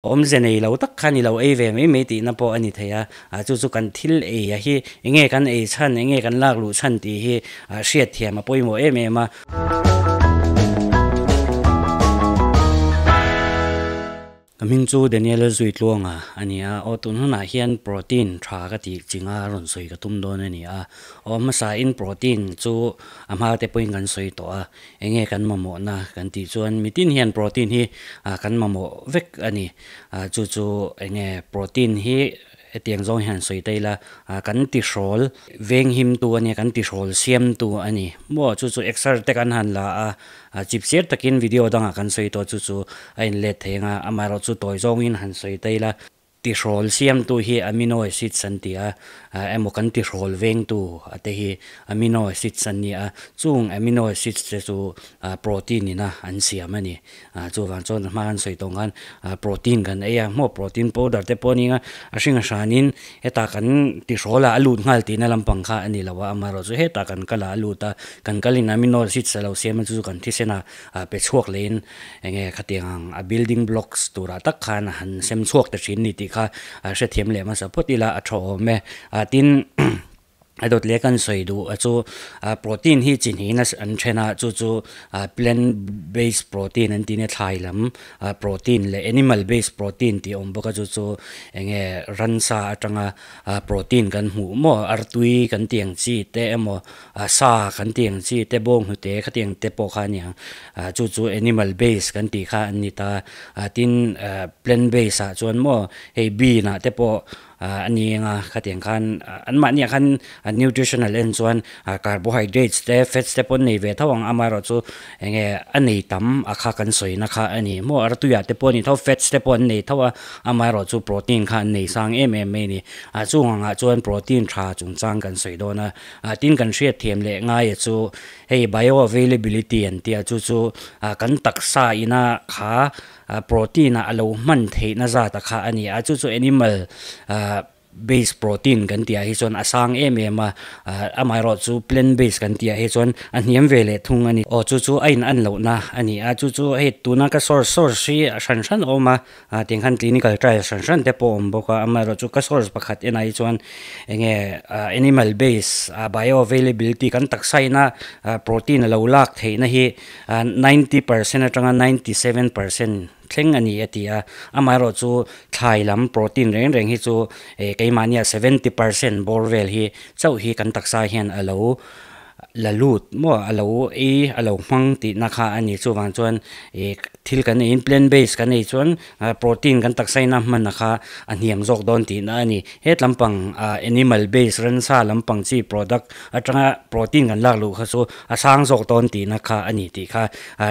Awmze nei lo tak kha ni lo ei ve mai mai tihna pawh a ni thei a, chu chu kan thil ei a hi enge kan ei chhan, enge kan lak luh chhan tih hi hriat thiam a pawimawh em em a. Ka hming chu Daniel Zuitluanga a ni a, aw tun hunah hian protein tha ka tih chinga rawn sawi ka tum dawn a ni a, aw hmasain protein chu a hma te pawhin kan sawi tawh a, Enge kan mamawhna kan tih chuan mitin hian protein hi kan mamawh vek a ni. Chu chu enge protein hi hetiang zawng hian sawi ta ila kan tihrawl venghimtu a nia, kan tihrawl siamtu a ni. Maw chu chu exer te kan han la a, chip chiar takin video dangah kan sawi tawh chu chu a inlet thei ang a, amaherawhchu tawi zawngin han sawi ta ila. Tihrawl siamtu hi amino acids an ti a, emaw kan tihrawl vengtu a te hi amino acids an ni a, chung amino acids te chu protein ina an siam a ni. Chuvang chuan a hma kan sawi tawh ang khan protein kan ei a, hmaw protein powder te pawh a ni ang a, a hring a hranin hetah kan tihrawl ah a lut nghal tihna lampang kha a ni lo a, amaherawhchu hetah kan kal ah a lut a, kan kalin amino acids a lo siam a, chu chu kan thisen ah pe chhuak lehin enge khatiang ang a building blocks turah tak khan a han sem chhuak ta thin ni tih kha hrethiam leh hmasa phawt ila a tha awm e. Tin a dawt leh kan sawi duh a chu protein hi chi hnihin an then a chu chu plant based protein an tih nia thlai lam protein leh animal based protein tih a awm bawk a chu chu enge ransa atanga protein kan hmuh maw artui kan tih ang chi te emaw Sa kan tih ang chi te bawng hnute khatiang te pawh kha a ni ang. Chu chu animal base kan tih kha an ni ta. Tin plant base ah chuan maw hei bean ah te pawh a ni ang a, khatiang khan anmahniah khan nutritional en chuan carbohydrates te fats te pawh an nei ve tho ang amaherawhchu eng nge a nei tam a kha kan sawina kha a ni. Maw artuiah te pawh a ni tho fats te pawh an nei tho a amaherawhchu protein kha an nei sang em em mai a ni. Chung angah chuan protein tha chungchang kan sawi dawn a. Tin kan hriat thiam leh ngaia chu hei bioavailability an tia chu chu kan taksa ina kha protein ah a lo hman theihna zat a kha a ni a chu chu animal base protein kan tih ah hi chuan a sang em em a amaherawh chu plant base kan tih ah hi chuan a hniam ve leh thung a ni. Aw chu chu a in an lohna a ni a chu chu hei tuna ka source source hi a hran hran a awm a. Tiang khan clinical trial hran hran te pawh a awm bawk a, amaherawhchu ka source pakhat enah hi chuan eng nge animal base bioavailability kan taksa ina protein a lo lak theihna hi 90% atanga 97% thleng a ni a ti a, amaherawhchu thlai lam protein reng reng hi chu keimahnia 70% bawr vel hi chauh hi kan taksa hian a lo la lut maw a lo ei a lo hmang tihna kha a ni chuvang chuan ih thil kan eiin plant base kan ei chuan protein kan taksa in a hman a kha a hniam zawk dawn tihna a ni het lampang ah animal base ransa lampang chi product atanga protein kan lak luh kha chu a sang zawk dawn tihna kha a ni tih kha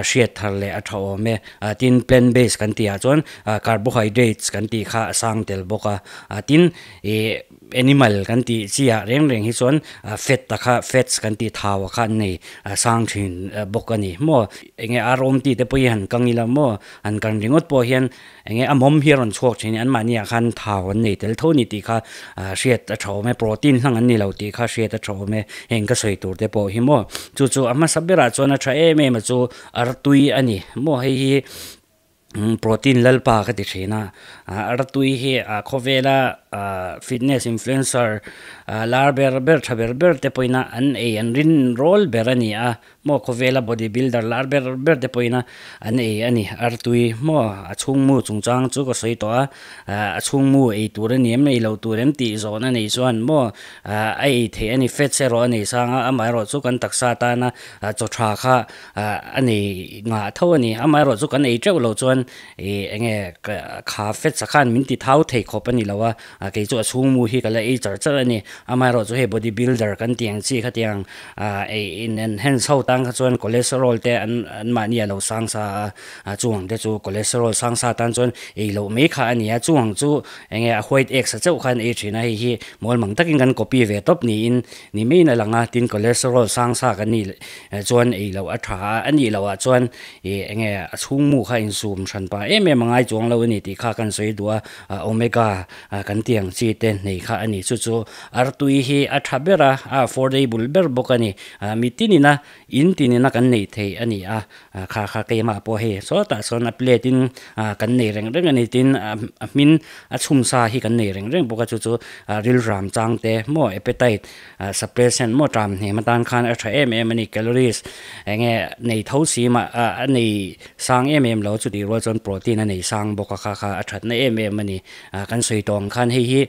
hriat thar leh a tha awm e tin plant base kan tih ah chuan carbohydrates kan tih kha a sang tel bawk a tin ih. Animal kan tih chi ah reng reng hi chuan fat ta kha fats kan tih thau a kha an nei sang thin bawk a ni maw. Enge ar awm tih te pawh hi han kang ila maw han kan ringawt pawh hian enge a mawm hi a rawn chhuak thin a anmahni ah khan thau an nei tel tho a ni tih kha hriat a tha awm e protein hlang an ni lo tih kha hriat a tha awm e heng ka sawi tur te pawh hi maw. Chu chu a hmasa berah chuan a tha em em a chu artui a ni maw hei hi. Protein lalpa ka ti thin a, artui hi khawvela fitness influencer lar ber ber tha ber ber te pawhin a an ei an rin rawl ber a ni a maw khawvela body builder lar ber ber te pawhin a an ei a ni artui maw a chhungmu chungchang chu ka sawi tawh a a chhungmu ei tur a ni em ei lo tur em tih zawhna nei chuan maw a ei theih a ni fats erawh a nei sang a amaherawh chu kan taksa tana chaw tha kha A nei ngah tho a ni. Amaherawh chu kan ei teuh loh chuan ih eng nge kha fats ah khan min ti thau thei khawp a ni lo a, kei chu a chhung mu hi ka la ei char char a ni. Amaherawh chu hei body builder kan tih ang chi khatiang ei in enhance ho tan kha chuan cholesterol te an anmahni a lo sang sa a, chung ang te chu cholesterol sang sa tan chuan ei loh mai kha a ni a, chung ang chu eng nge a white eggs a chauh khan ei thin a, hei hi mualmang takin kan copy ve tawp niin ni maiin a lang a, tin cholesterol sang sa kan nih chuan ei loh a tha a, a nih loh ah chuan ih eng nge a chhung mu kha insum hran pah em em a ngai chuang lo a ni tih kha kan sawi duh a, omega kan tih. tih ang chi te nei kha a ni. Chu chu artui hi a tha ber a, a affordable ber bawk a ni. Mi tinin a in tinin a kan neih theih a ni a, kha kha keimah pawh hei sawtah sawn a plate in kan nei reng reng a ni. Tin a hmin a chhum sa hi kan nei reng reng bawk a, chu chu rilram chang te maw appetite suppression maw ṭam hnem atan khan a ṭha em em a ni. Calories eng nge nei tho si mah a nei sang em em lo chutih rual chuan protein a nei sang bawk a, kha kha a ṭhatna em em a ni. Kan sawi tawh ang khan hei hi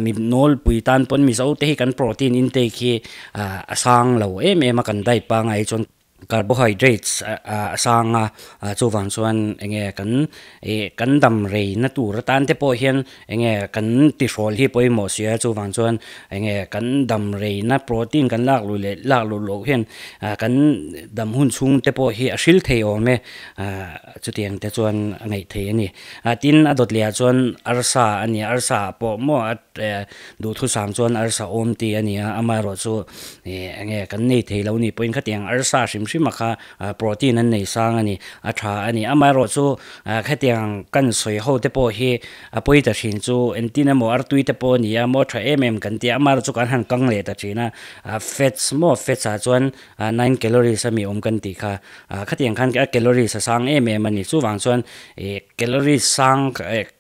mi nawlpui tan pawn Mizo te hi kan protein intake hi a sang lo em em a kan diet pangngai chuan Carbohydrates a sang a, chuvang chuan enge kan ih kan dam rei na tur atan te pawh hian enge kan tihrawl hi pawimawh si a, chuvang chuan enge kan dam rei na protein kan lak luh leh lak luh loh hian kan dam hun chhung te pawh hi a hril thei awm e, chutiang te chuan a ngaih theih a ni. Tin a dawt leh ah chuan arsa a ni a, arsa ah pawh maw a duhthusam chuan arsa awm tih a ni a, amaherawhchu Ih enge kan nei thei lo ni pawhin khatiang arsa hrim hrim a kha protein an nei sang a ni, a tha a ni. Amaherawhchu khatiang kan sawi ho te pawh hi a pawi ta thin chu entin emaw artui te pawh a ni a maw tha em em kan ti a, amaherawhchu kan han kang leh ta thin a, fats maw fats ah chuan nine calories a mi awm kan tih kha, khatiang khan a calories a sang em em a ni. Chuvang chuan ih calories sang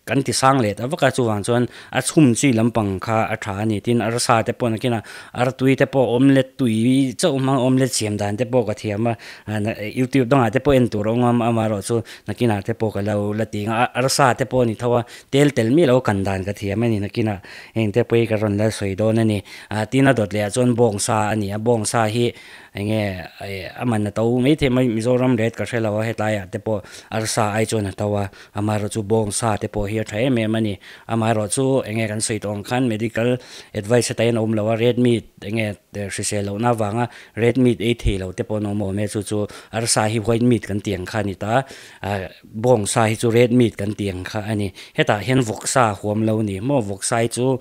Kan ti sang leh ta vak a, chuvang chuan a chhum chi lampang kha a tha a ni. Tin, arsa te pawh nakinah artui te pawh omelette tui chauh hmang omelette siam dan te pawh ka thiam a, youtube dangah te pawh en tur a awm a, amaherawh chu nakinah te pawh ka lo la ti ang a, arsa te pawh a ni tho a, tel tel miah lo kan dan ka thiam a ni nakinah heng te pawh hi ka rawn la sawi dawn a ni. Tin, a dawt leh ah chuan bawngsa a ni a, bawngsa hi Enge a man a to mai thei mai Mizoram ret ka hre lo a hetlai ah te pawh arsa ai chuan a to a, amaherawhchu bawngsa te pawh hi a tha em em a ni. Amaherawhchu enge kan sawi tawh ang khan medical advice heta hian a awm lo a, red meat enge hrisel lohna avanga red meat ei thei lo te pawh an awm awm e, chu chu arsa hi white meat kan tih ang kha a ni ta a, bawngsa hi chu red meat kan tih ang kha a ni. Hetah hian vawksa huam lo a ni maw, vawksa hi chu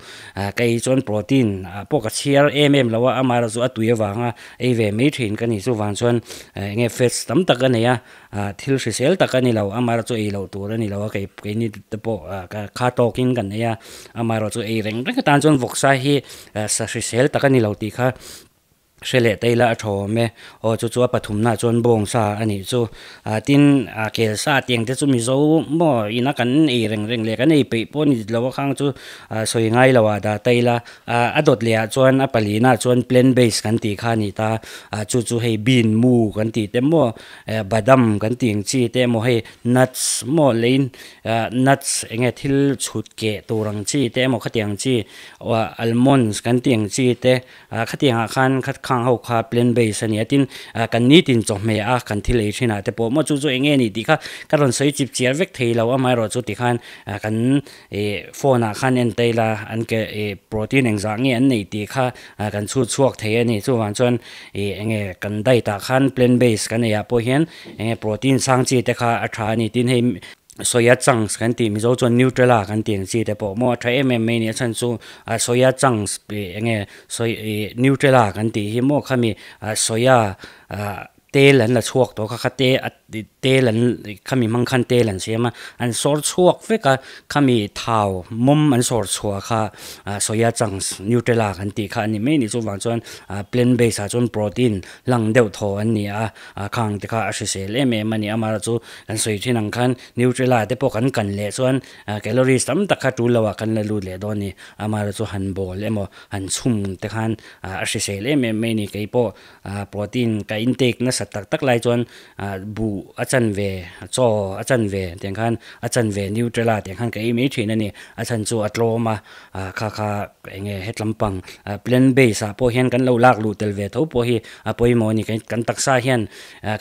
kei chuan protein pawh ka chhiar em em lo a, amaherawhchu a tui avanga ei ve mai thin ka ni. Chuvang chuan eng nge fats tam tak a nei a, thil hrisel tak a ni lo, amaherawhchu ei loh tur a ni lo a, kei keini te pawh kha tawkin kan ei a, amaherawhchu ei reng reng atan chuan vawksa hi sa hrisel tak a ni lo tih kha Hre leh ta ila a tha awm e. Aw chu chu a pathumna chuan bawng sa a nih chu. Ah tin ah kel sa tiang te chu Mizo maw ina kan ei reng reng leh kan ei peih pawh ni lo a khang chu ah sawi ngai lo ah dah ta ila. Ah a dawt leh ah chuan a palina chuan plant base kan tih kha a ni ta. Ah chu chu hei bean mu kan tih te maw eh badam kan tih ang chi te emaw hei nuts maw leiin ah nuts eng nge thil chhut keh tur ang chi te emaw khatiang chi almonds kan tih ang chi te Ah khatiang ah khan khat khang ho kha plant base a ni a, tin ah kan nitin chawhmeh a kan thil ei thin ah te pawh maw chu chu eng nge ni tih kha ka rawn sawi chip chiar vek thei lo, amaherawh chu tikhan ah kan ih phone ah khan en ta ila an ke ih protein engzah nge an neih tih kha ah kan chhut chhuak thei a ni, chuvang chuan ih eng nge kan diet ah khan plant base kan ei ah pawh hian eng nge protein sang chi te kha a tha a ni, tin hei Soya chunks kan tih Mizo chuan Nutrela kan tih ang chi te pawh maw a tha em em mai a ni a chhan chu ah soya chunks ih eng nge soy ih Nutrela kan tih hi maw khami ah soya ah tel an la chhuak tawh kha kha te a tel an khami hmang khan tel an siam a an sawr chhuak vek a khami thau mawm an sawr chhuah kha ah soya chunks Nutrela kan tih kha a ni mai a ni chuvang chuan ah plant base ah chuan protein hlang deuh thaw an ni a ah khang te kha a hrisel em em a ni amaherawhchu chu Kan sawi thin ang khan Nutrela te pawh kan kan leh chuan calories tam tak kha tul loah kan la lut leh dawn a ni. Amaherawhchu chu han bawl emaw han chhum te khan a hrisel em em mai a ni. Kei pawh protein ka intake nasa tak tak lai chuan buh a chanve, chaw a chanve tiang khan a chanve Nutrela tiang khan ka ei mai thin a ni. A chhan chu a tlawm a, kha kha eng nge hetlam pang plant base ah pawh hian kan lo lak luh tel ve tho pawh hi a pawimawh a ni. Kan taksa hian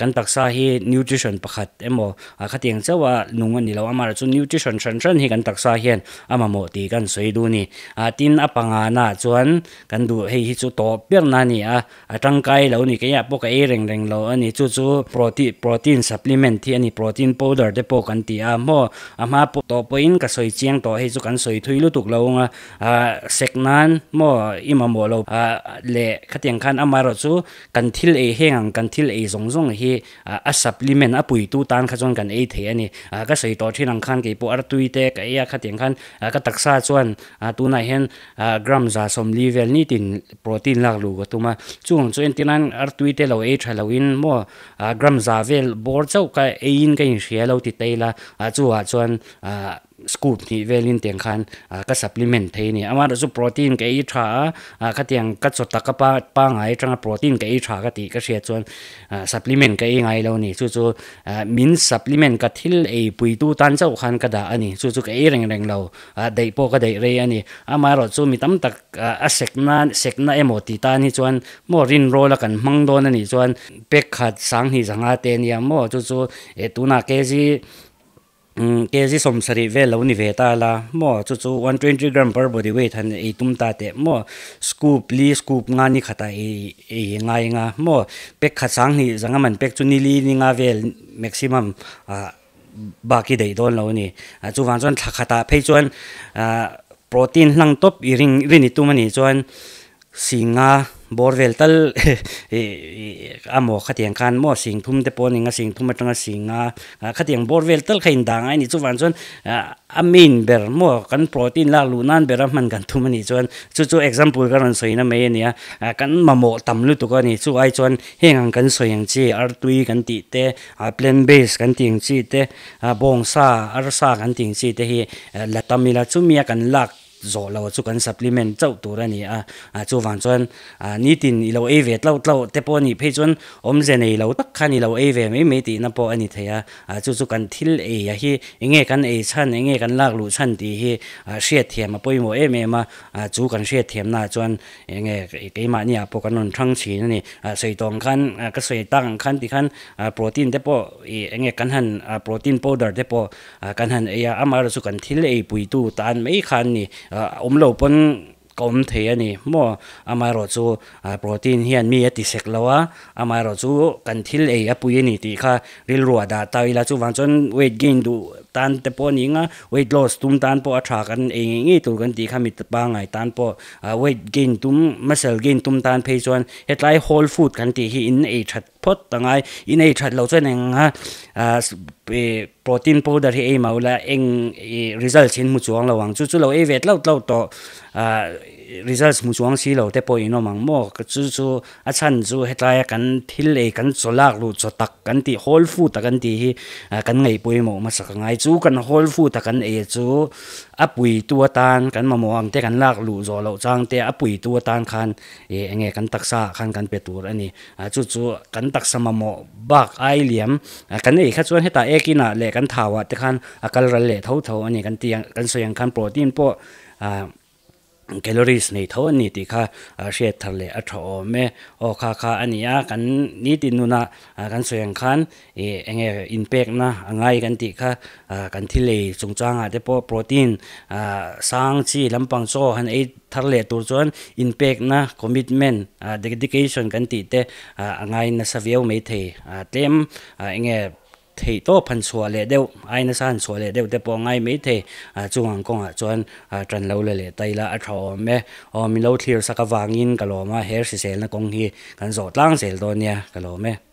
Kan taksa hi nutrition pakhat emaw khatiang chauh a nung a ni lo, amaherawh chu nutrition hran hran hi kan taksa hian a mamawh tih kan sawi duh a ni. Tin a pangana chuan kan duh hei hi chu tawp ber na a ni a, a tangkai lo a ni, keiah pawh ka ei reng reng lo a ni, chu chu protein supplement hi a ni protein powder te pawh kan ti a maw a hma pawh tawh pawhin ka sawi chiang tawh hei chu kan sawi thui lutuk lo ang a ah sek nan maw i mamawh lo ah leh khatiang khan amaherawhchu kan thil ei heng ang kan thil ei zawng zawng hi ah a supplement a puitu tan kha chuan kan ei thei a ni ah ka sawi tawh thin ang khan keipawh artui te ka ei a khatiang khan ah ka taksa chuan ah tunah hian ah gram 140 vel nitin protein lak luh ka tum a chung chu entir nan artui te lo ei tha lo in maw ah gram za vel bawr chauh ka eiin ka inhria lo ti ta ila ah chuah chuan ah scoop hnih velin tiang khan ah ka supplement thei a ni amaherawhchu chu protein ka ei tha a ah khatiang ka chaw taka pa pangngai atanga protein ka ei tha ka tih ka hriat chuan ah supplement ka ei ngai lo a ni chu chu ah min supplement ka thil ei puitu tan chauh khan ka dah a ni chu chu ka ei reng reng lo ah daih pawh ka daih rei a ni amaherawhchu mi tam tak ah a sek nan sek na emaw tih tan hi chuan maw rinrawl a kan hmang dawn a nih chuan pek khat sanghnih zanga te a nia maw chu chu eh tunah kg kg 70 vel lo ni ve ta la maw chu chu 120 gram per body weight han ei tum ta teh maw scoop li scoop nga ni khatah ei ei ngai nga maw pek khat 2000 man pek chu ni li ni nga vel maximum ah bak i daih dawn lo a ni ah chuvang chuan thla khatah phei chuan ah protein hlang tawp i ring rin i tum a nih chuan Singa bawr vel tal a maw khatiang khan maw sing thum te pawh a ni nga sing thum atanga singa khatiang bawr vel tal kha in dang a ni chuvang chuan a main ber maw kan protein lak luh nan bera hman kan thum a nih chuan chu chu example ka rawn sawi na mai a nia kan mamawh tam lutuk a ni chu ai chuan heng ang kan sawi ang chi artui kan tih te plant base kan tih ang chi te bawngsa arsa kan tih ang chi te hi la tam ila chumi a kan lak Zawh lo chu kan supplement chauh tur a ni a, chuvang chuan nitin i lo ei ve tlauh tlauh te pawh a nih phei chuan awmze nei lo tak khan i lo ei ve mai mai tihna pawh a ni thei a, chu chu kan thil ei a hi enge kan ei chhan enge kan lak luh chhan tih hi hriatthiam a pawimawh em em a, chu kan hriatthiamnaah chuan enge keimahniah pawh kan rawn thang thin a ni. Sawi tawh ang khan ka sawi tak ang khan tikhan protein te pawh ih enge kan han protein powder te pawh Ah kan han ei a, amaherawh chu kan thil ei puitu tan mai khan ni awm lo pawn ka awm thei a ni maw, amaherawh chu protein hian mi a ti sek lo a, amaherawh chu kan thil ei a pui a ni tih kha rilru ah dah ta ila chuvang chuan weight gain duh tan te pawh a ni ang a, weight loss tum tan pawh a tha kan ei ngei ngei tur kan tih kha mi pangngai tan pawh weight gain tum muscle gain tum tan phei chuan hetlai whole food kan tih hi in ei that phawt a ngai, in ei that loh chuan eng a protein powder hi ei mah ula eng results hi an hmu chuang lo ang chu chu lo ei ve tlauh tlauh tawh results hmu chuang si lo te pawh in awm ang maw chu chu a chhan chu hetlai a kan thil ei kan chaw lak luh chaw tak kan tih whole food a kan tih hi kan ngaih pawimawh hmasak a ngai chu kan whole food a kan ei chu a puitu atan kan mamawh ang te kan lak luh zawh loh chang te a puitu atan khan ih enge kan taksa ah khan kan pe tur a ni. Ah chu chu kan taksa mamawh bak ai liam kan ei kha chuan hetah ek inah leh kan thau ah te khan a kal ral leh tho tho a ni kan ti ang kan sawi ang khan protein pawh ah calories nei tho a ni tih kha hriat thar leh a tha awm e. Aw kha kha a ni a kan nitin nunah kan sawi ang khan ih enge inpekna a ngai kan tih kha kan thil ei chungchangah te pawh protein ah sang chi lampang chaw han ei thar leh tur chuan inpekna commitment ah dedication kan tih te ah a ngai nasa viau mai thei ah tlem ah enge theih tawp han chhuah leh deuh ai nasa han chhuah leh deuh te pawh a ngai mai thei ah chung ang kawngah chuan ah tan lo la leh ta ila a tha awm e aw min lo thlir sak avangin ka lawm a he hriselna kawng hi kan zawh tlang zel dawn nia ka lawm e.